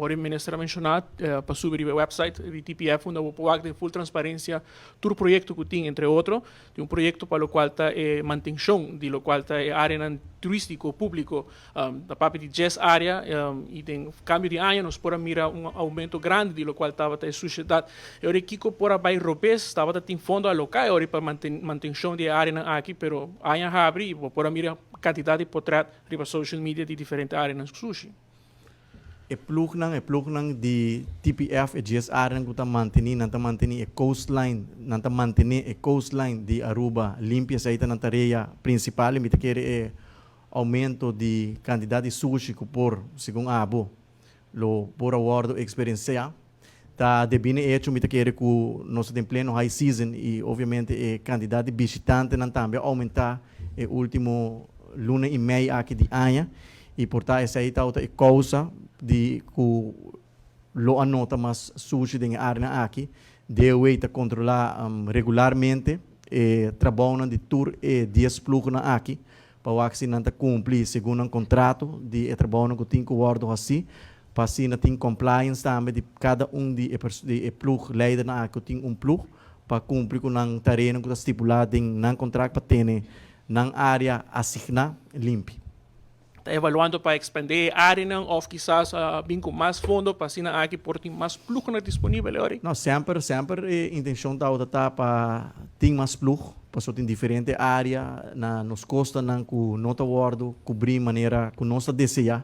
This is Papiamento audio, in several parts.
Ora e minister a menciona pa subi riba e website di TPF unda bo por wak den full transparencia tur proyecto cu tin, entre otro tin un proyecto pa locual ta e mantencion di locual ta e areanan turistico publico. Ta papia di djes area y den cambio di aña nos por a mira un aumento grandi di locual tabata e suciedad. E ora kico por a bay robes, tabata tin fondo aloca e ora pa mantencion di e areanan aki, pero aña habri y bo por a mira cantidad di potret riba social media di diferente areanan sushi. E plugnan, e plugnan di TPF, e djes areanan cu ta manteni, nan ta manteni e coastline, nan ta mantene e coastline di Aruba limpi, esey ta nan tarea principal y mi ta kere e aumento di cantidad di sushi cu por, segun abo, lo por a wordo experiencia. Ta debi na e hecho mi ta kere cu nos ta den pleno high season y obviamente e cantidad di bishitantenan tambe a aumenta e ultimo luna y mei aki di aña y por ta esey tawata e causa di cu lo a nota mas sushi den e areanan aki. DOW ta controla regularmente e trabounan di tur e dies ploegnan aki pa wak si nan ta cumpli segun nan contrato di e trabounan cu tin cu wordo haci pa asina tin compliance tambe di cada un di e di e ploeg leidernan aki cu tin un ploeg pa cumpli cu nan tareanan cu ta stipula den nan contract pa tene nan area asigna limpi. Ta evaluando pa expande e areanan of kisas bin cu mas fondo pa asina aki por tin mas ploegnan disponibel e ora? No, semper, semper e intencion tabata ta pa tin mas ploeg, pasobra tin diferente area na nos costanan cu no ta wordo cubri manera cu nos ta desea.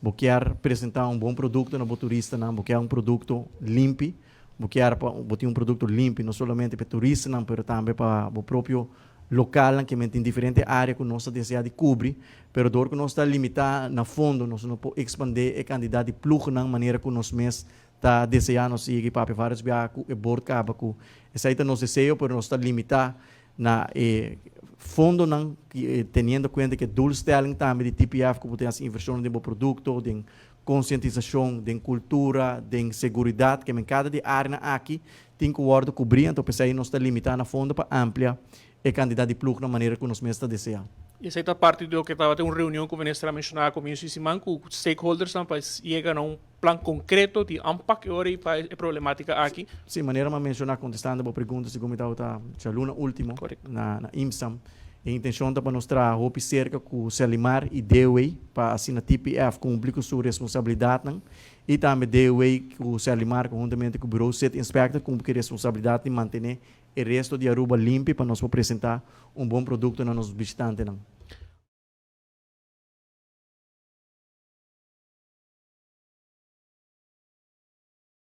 Bo kier presenta un bon producto na bo turistanan, bo kier un producto limpi, bo kier pa bo tin un producto limpi no solamente pa e turistanan pero tambe pa bo propio localnan ke men tin diferente area ku nos ta desea di kubri, pero dor ku nos ta limita na fondo nos no por expande e cantidad di ploegnan manera ku nos mes ta desea. Nos sigui papia varios biaha ku e board kaba ku esei ta nos deseo pero nos ta limita na e fondonan teniendo cuenta ku e doelstelling tambe di TPF ku bo tin hasi inversionnan den bo producto, den konsientisashon, den kultura, den seguridat, ke men kada di areanan aki tin ku wòrdu kubrí, anto p'esei nos ta limitá na fondo pa amplia e kantidat di plugnan manera ku nos mes ta deseá. Esei ta parti di loke tabata un reunion ku minister a menshoná komienso di siman ku stakeholdersnan pa yega na un plan konkreto di aanpak e ora ei pa e problematika aki. Sí, manera mi a menshoná kontestando bo pregunta segun mi tabata djaluna último na IMSAM, E intencion ta pa nos traha hopi cerca cu Selimar y DOW pa asina TPF cumpli cu su responsabilidadnan y tambe DOW cu Selimar conhuntamente cu Bureau City Inspector cumpli cu e responsabilidad di mantene e resto di Aruba limpi pa nos por presenta un bon producto na nos bishitantenan.